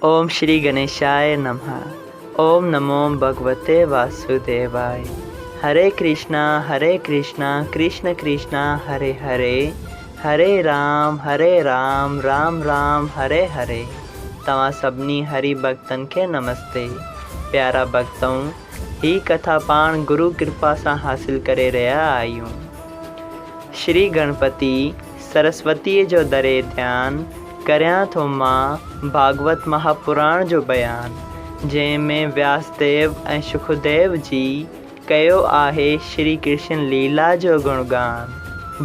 اوم شري گنيشاء نمه اوم نمو ڀڳوتي واسوديواء هري ڪرشنا هري ڪرشنا ڪرشن ڪرشنا هري هري هري رام هري رام رام رام هري هري توهان سڀني هري ڀڳتن کي نمستي پيارا ڀڳتؤ هي ڪٿا پاڻ گرو ڪرپا سان حاصل ڪري رهيا آهيون شري گڻپتي سرسوتيء جو دري ڌيان ڪريان ٿو مان ڀاڳوت مهاپراڻ جو بيان، جنهن ۾ وياسديو ۽ شڪديو جي ڪيو آهي شري ڪرشن ليلا جو گڻگان.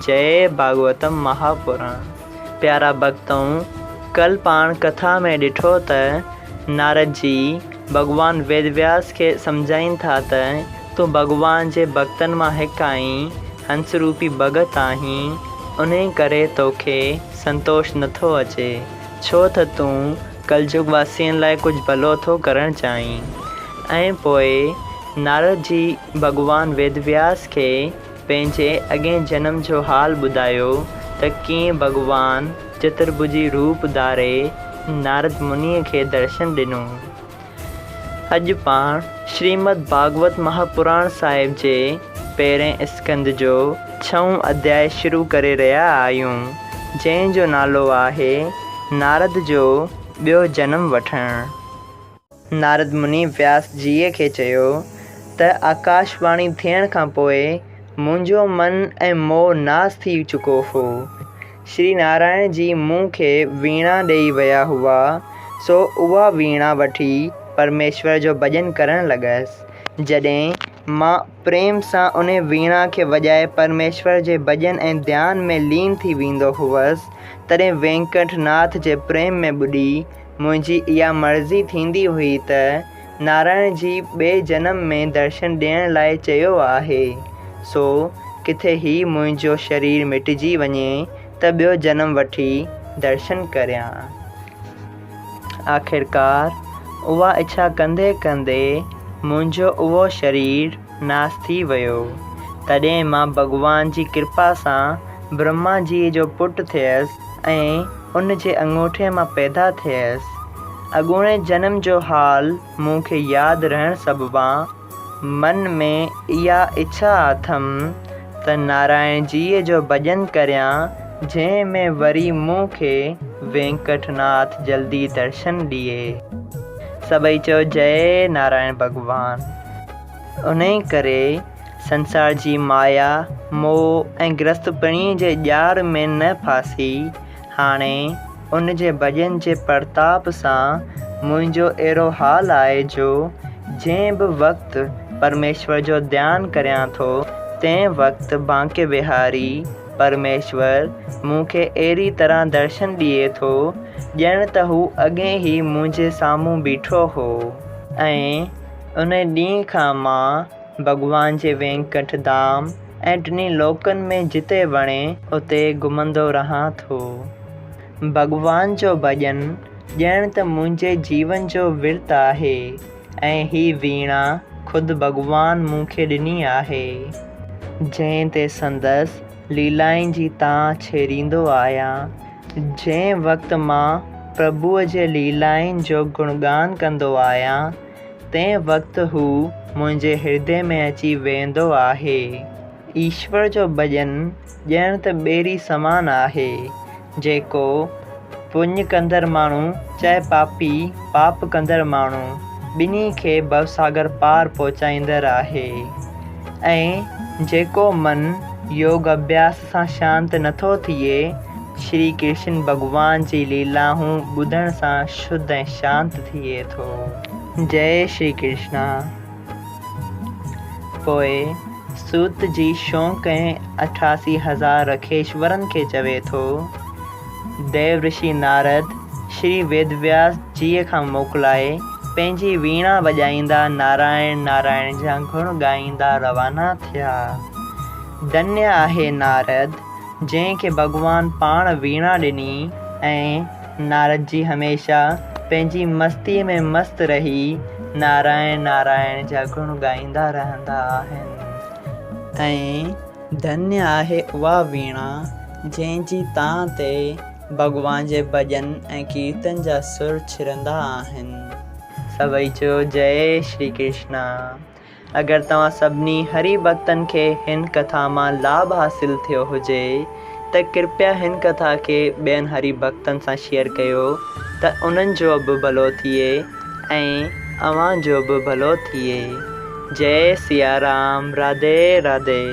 جئي ڀاڳوتم مهاپراڻ. پيارا ڀڳتؤ! ڪل پاڻ ڪٿا ۾ ڏٺو ته نارد جي ڀڳوان ويدوياس کي سمجهائين ٿا ته تون ڀڳوان جي ڀڳتن مان هڪ آهين، هنس روپي ڀڳت آهين، انهي ڪري توکي سنتوش نٿو اچي، ڇو تھ تون ڪلجگ واسين لاء ڪجھھ ڀلو ٿو ڪرڻ چاھين. ۽ پوء نارد جي ڀڳوان ويدوياس کي پنھنجي اڳئين جنم جو حال ٻڌايو تھ ڪيئن ڀڳوان چترڀجي روپ ڌاري نارد منيء کي درشن ڏنو. اڄ پاڻ شريمد ڀاڳوت مهاپراڻ صاحب جي پهرئين اسڪنڌ جو ڇهون اڌياء شروع ڪري رهيا آهيون، جنهن جو نالو آهي نارد جو ٻيو جنم وٺڻ. نارد مني وياس جيء کي چيو ته آڪاش واڻي ٿيڻ کان پوء منهنجو من ۽ موهه ناس ٿي چڪو هو. شري نارائڻ جي مون کي ويڻا ڏيئي ويا هئا، سو اها ويڻا وٺي پرميشور جو ڀڄن ڪرڻ لڳس. جڏهن مان پريم سان انهي ويڻا کي وڄائي پرميشور جي ڀڄن ۽ ڌيان ۾ لين ٿي ويندو هئس، تڏهن وينڪٽ ناٿ جي پريم ۾ ٻڏي منهنجي اها مرضي ٿيندي هئي ته نارائڻ جي ٻئي جنم ۾ درشن ڏيڻ لاء چيو آهي، سو ڪٿي هي منهنجو شرير مٽجي وڃي ته ٻيو جنم وٺي درشن ڪريان. آخرڪار اها اڇا ڪندي ڪندي منهنجو اهو شرير ناس ٿي ويو. تڏهن مان ڀڳوان جي ڪرپا سان برهما جيء جو پٽ ٿيس ۽ ان جي اڱوٺي مان پيدا ٿيس. اڳوڻي جنم جو حال مون کي ياد رهڻ سببان من ۾ اها اڇا اٿم ته نارائڻ جيء جو ڀڄن ڪريان، جنهن ۾ وري مون کي وينڪٽ ناٿ جلدي درشن ڏئي. سڀئي چئو جئي نارائڻ ڀڳوان. انهيء ڪري سنسار جي مايا، موهه ۽ گرهستپڻي جي ڄار ۾ نه ڦاسي، هاڻي ان جي ڀڄن جي پرتاب سان منهنجو اهڙو حال آهي جو جنهن به وقت پرميشور جو ڌيان ڪريان ٿو، تنهن وقت بانڪي بهاري پرميشور مون کي اهڙي طرح درشن ڏئي ٿو، ڄڻ ته هو اڳي ئي منهنجي سامهون بيٺو هو ۽. انهي ڏينهن کان مان ڀڳوان جي وينڪٽ ڌام ۽ ٽنهي لوڪن ۾ جتي وڻي اتي گهمندو رهان ٿو. ڀڳوان جو ڀڄن ڄڻ ته منهنجي جيون جو ورت آهي ۽ هي ويڻا خود ڀڳوان مون کي ڏني آهي. جنهن تي سندس ليلائن جي تان ڇيڙيندو آهيان. جنهن وقت مان پرڀوء جي ليلائن جو گڻگان ڪندو آهيان، تنهن وقت هو منهنجي هردي ۾ اچي ويهندو آهي. ايشور جو ڀڄن ڄڻ ته ٻيڙي سمان آهي، جيڪو پڃ ڪندڙ ماڻهو چاهي پاپي، پاپ ڪندڙ ماڻهو، ٻنهي کي ڀوساگر پار پهچائيندڙ آهي ۽ جيڪو من يوگ اڀياس سان شانت نٿو ٿئي، شري ڪرشن ڀڳوان جي ليلاهون ٻڌڻ سان شڌ ۽ شانت ٿئي ٿو. جئي شري ڪرشنا. پوء سوت جي شونق ۽ 88 هزار رکيشورن کي چوي ٿو، ديو رشي نارد شري ويدوياس جيء کان موڪلائي پنهنجي ويڻا وڄائيندا نارائڻ نارائڻ جا گڻ ڳائيندا روانا ٿيا. ڌنيه آهي نارد، جنهن کي ڀڳوان پاڻ ويڻا ڏني ۽ نارد جي هميشه پنهنجي مستيء ۾ مست رهي نارائڻ نارائڻ جا گڻ ڳائيندا رهندا آهن. ۽ ڌنيه آهي اها ويڻا، جنهن جي تان تي ڀڳوان جي ڀڄن ۽ ڪيرتن جا سر ڇرندا آهن. سڀئي چيو جئي شري ڪرشنا. اگر توهان سڀني هري ڀڳتن کي هن ڪٿا مان لاڀ حاصل ٿيو هجي ته ڪرپيا هن ڪٿا کي ٻين هري ڀڳتن سان شيئر ڪيو ته انهن جو به ڀلو ٿئي ۽ اوهان جو به ڀلو ٿئي. جئي سيارام راڌي راڌي.